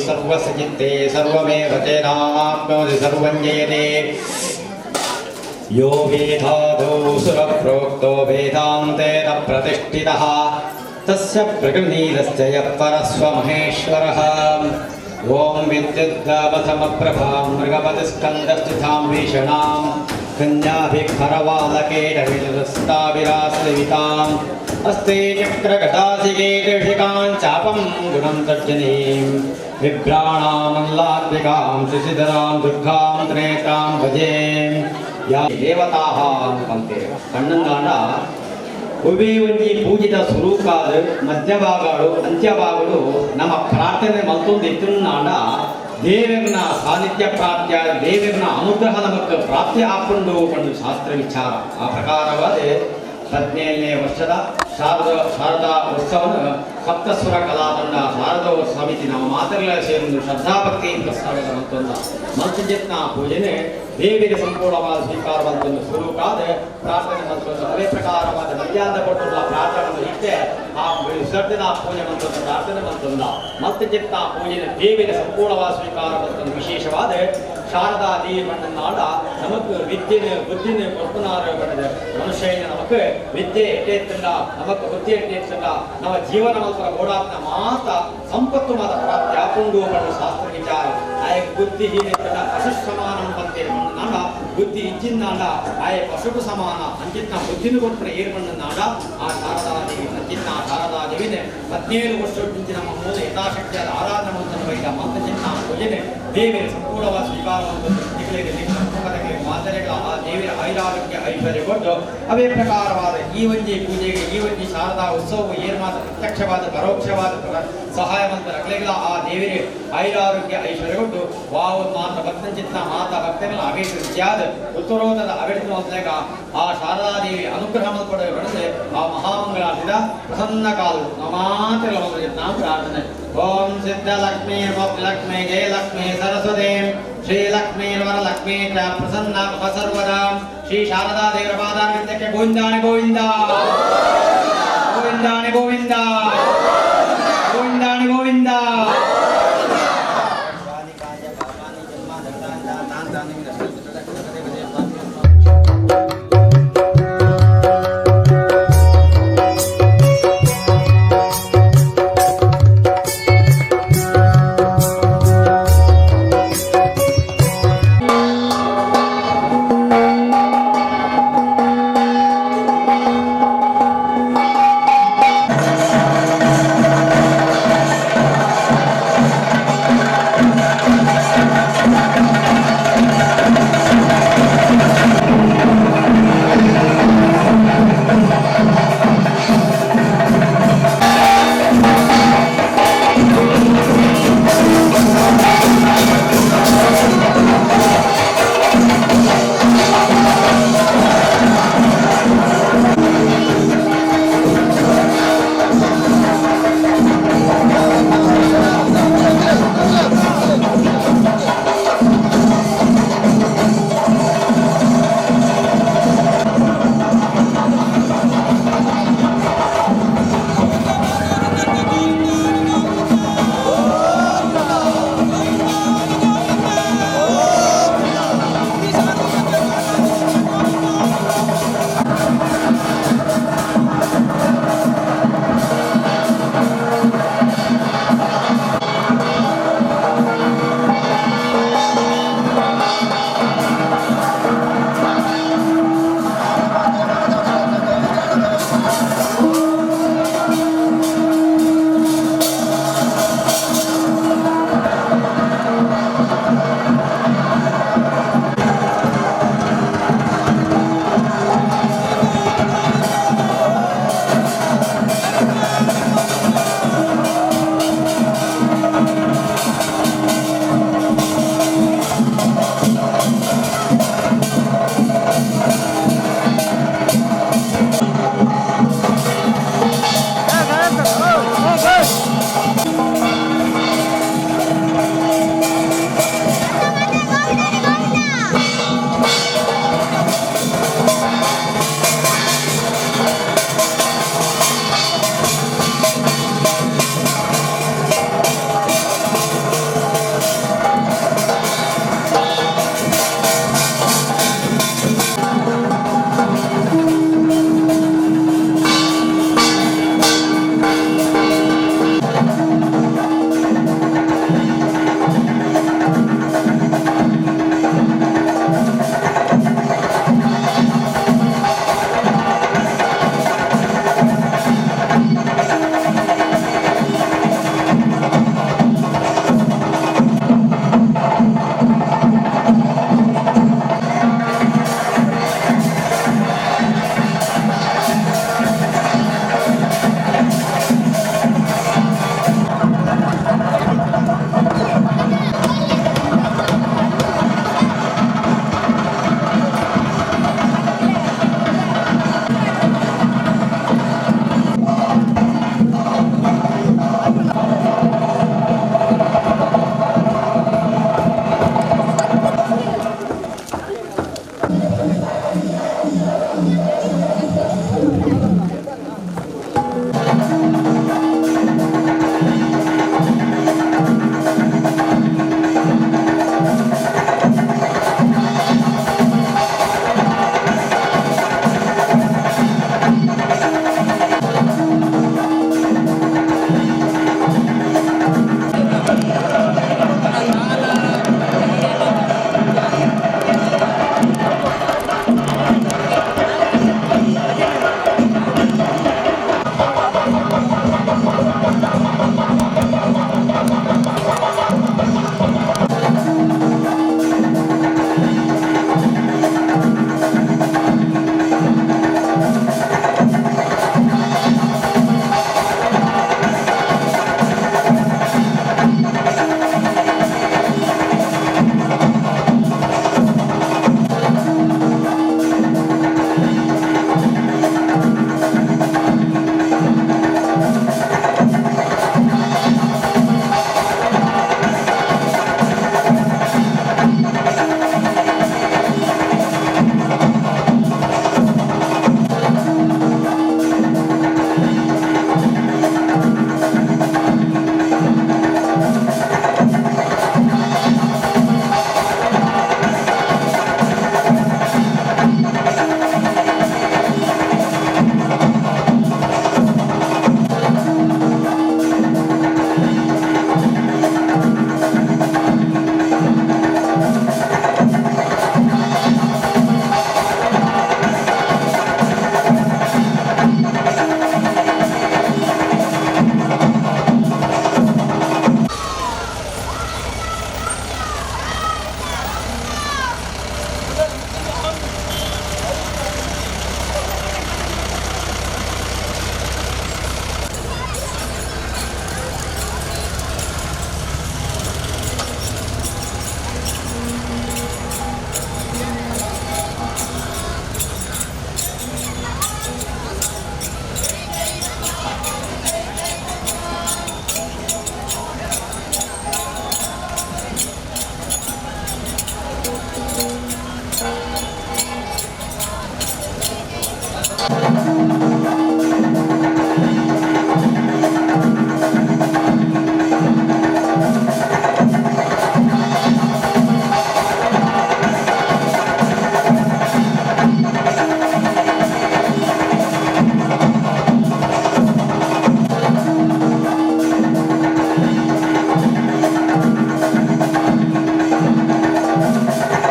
सर्वस्य चित्ते सर्वमेव तेनाप्नोति सर्वं जयते। यो वेदादौ सुरप्रोक्तो वेदान्तेन प्रतिष्ठितः तस्य प्रकृतिरस्य यः परस्वमहेश्वरः। ॐ विद्युद्गावसमप्रभां मृगपतिस्कन्दस्थितां भीषणां कन्याभिः विलस्ताविरासविताम् अस्ते चक्रगदासिकेशिकां चापं गुणं तर्जनीं बिभ्राणामल्लात्मिकां शशिधरां दुर्गां त्रिनेत्रां भजे। या ದೇವತಾಃ ಅಂತೇಳಿ ಕಣ್ಣಂದಾಂಡ ಒವೇ ಒಂಜಿ ಪೂಜಿತ ಸ್ವರೂಪಾದ ಮಧ್ಯಭಾಗಗಳು ಅಂತ್ಯಭಾಗಗಳು ನಮ್ಮ ಪ್ರಾರ್ಥನೆ ಮಲ್ತೊಂದು ಇತ್ತುಂದಾಂಡ ದೇವರನ ಸಾನ್ನಿಧ್ಯ ಪ್ರಾಪ್ತಿಯ ದೇವರನ ಅನುಗ್ರಹ ನಮಕ್ ಪ್ರಾಪ್ತಿ ಆಪುಂಡು ಪಂಡು ಶಾಸ್ತ್ರ ವಿಚಾರ. ಆ ಪ್ರಕಾರವಾದ 17ನೇ ವರ್ಷದ ಶಾರದಾ ಉತ್ಸವವನ್ನು ಸಪ್ತಸ್ವರ ಕಲಾತಂಡ ಶಾರದಾ ಸಮಿತಿ ನಮ್ಮ ಮಾತೆಲ್ಲ ಸೇರಿಕೊಂಡು ಶ್ರದ್ಧಾಭಕ್ತಿ ಪ್ರಸ್ತಾವನೆ ಮತ್ತೊಂದು ಮಲ್ತಿಜಿತ್ನ ಪೂಜೆನೆ ದೇವಿಗೆ ಸಂಪೂರ್ಣವಾದ ಸ್ವೀಕಾರ ಮತ್ತೊಂದು ಸ್ವರೂಪಾದ ಪ್ರಾರ್ಥನೆ ಮತ್ತೊಂದು ಅದೇ ಪ್ರಕಾರವಾದ ಮರ್ಯಾದೆ ಕೊಟ್ಟುള്ള ಪ್ರಾರ್ಥನೆ ಇಟ್ಟೆ ಆ ವಿಸರ್ಜನಾ ಪೂಜೆ ಮತ್ತೊಂದು ಪ್ರಾರ್ಥನೆ ಮತ್ತೊಂದ ಮಲ್ತಿಜಿತ್ನ ಪೂಜೆನೆ ದೇವಿಗೆ ಸಂಪೂರ್ಣವಾದ ಸ್ವೀಕಾರ ಮತ್ತೊಂದು ವಿಶೇಷವಾದ ಶಾರದಾ ದೇವಿ ಬಣ್ಣನಾಡ ನಮಕ್ ವಿದ್ಯೆನ ಬುದ್ಧಿನ ಕೊಡ್ಪುನಾರ ಬಣ್ಣದ ಮನುಷ್ಯನ ನಮಕ್ ವಿದ್ಯೆ ಎಟ್ಟೆತ್ತಂಡ ನಮಕ್ ಬುದ್ಧಿ ಎಟ್ಟೆತ್ತಂಡ ನಮ್ಮ ಜೀವನ ಮಾತ್ರ ಗೋಡಾತ್ನ ಮಾತ ಸಂಪತ್ತು ಮಾತ ಪ್ರಾಪ್ತಿ ಆಪುಂಡು ಬಣ್ಣ ಶಾಸ್ತ್ರ ವಿಚಾರ. ಆಯ ಬುದ್ಧಿ ಹೀನೆತ್ತಂಡ ಪಶು ಸಮಾನ ಅಂತೇಳಿ ಬಣ್ಣನಾಡ ಬುದ್ಧಿ ಇಚ್ಚಿಂದಾಂಡ ಆಯ ಪಶುಕು ಸಮಾನ ಅಂಚಿತ್ನ ಬುದ್ಧಿನ ಕೊಟ್ಟರೆ ಏರು ಬಣ್ಣನಾಡ ಆ ಶಾರದಾ ದೇವಿ ಅಂಚಿತ್ನ ಶಾರದಾ ದೇವಿನೇ 17 ವರ್ಷ ನಮ್ಮ ಮೂಲ ಯಥಾಶಕ್ತಿಯಾದ ಆರಾಧನೆ ಬೈದ ಮಾತಚಿತ್ನ ಪೂಜೆನೆ ದೇವಿಯ ಸಂಪೂರ್ಣವಾದ ಸ್ವೀಕಾರ ಮಾತರೆಗಳ ಆ ದೇವಿಯ ಐರಾರೋಗ್ಯ ಐಶ್ವರ್ಯ ಕೊಟ್ಟು ಅವೇ ಪ್ರಕಾರವಾದ ಈ ಒಂಜಿ ಪೂಜೆಗೆ ಈ ಒಂಜಿ ಶಾರದಾ ಉತ್ಸವವು ಏನು ಮಾತ್ರ ಪ್ರತ್ಯಕ್ಷವಾದ ಪರೋಕ್ಷವಾದ ಸಹಾಯ ಮಂತ್ರ ಆ ದೇವಿಗೆ ಐರಾರೋಗ್ಯ ಐಶ್ವರ್ಯ ಕೊಟ್ಟು ವಾವು ಮಾತ್ರ ಭಕ್ತಚಿತ್ತ ಮಾತಾ ಭಕ್ತನ ಅಭಿವೃದ್ಧಿಯಾದ ಉತ್ತರೋದದ ಅಭಿವೃದ್ಧಿ ಮೊದಲಾಗ ಆ ಶಾರದಾದೇವಿ ಅನುಗ್ರಹ ಕೊಡವೆ ಬಡದೆ ಆ ಮಹಾಮಂಗಳಾರ್ತಿದ ಪ್ರಸನ್ನ ಕಾಲು ಮಾತ್ರ ಪ್ರಾರ್ಥನೆ. ಓಂ ಸಿದ್ಧಲಕ್ಷ್ಮೀ ಲಕ್ಷ್ಮೀ ಜಯಲಕ್ಷ್ಮೀ ಸರಸ್ವತಿ ಶ್ರೀಲಕ್ಷ್ಮೀ ವರಲಕ್ಷ್ಮೀ ಚ ಪ್ರಸನ್ನ ಸರ್ವದಾ ಶ್ರೀ ಶಾರದಾ ದೇವರ ಪಾದಾರವಿಂದಕ್ಕೆ ಗೋವಿಂದಾಣಿ ಗೋವಿಂದ ಗೋವಿಂದಾಣಿ ಗೋವಿಂದ.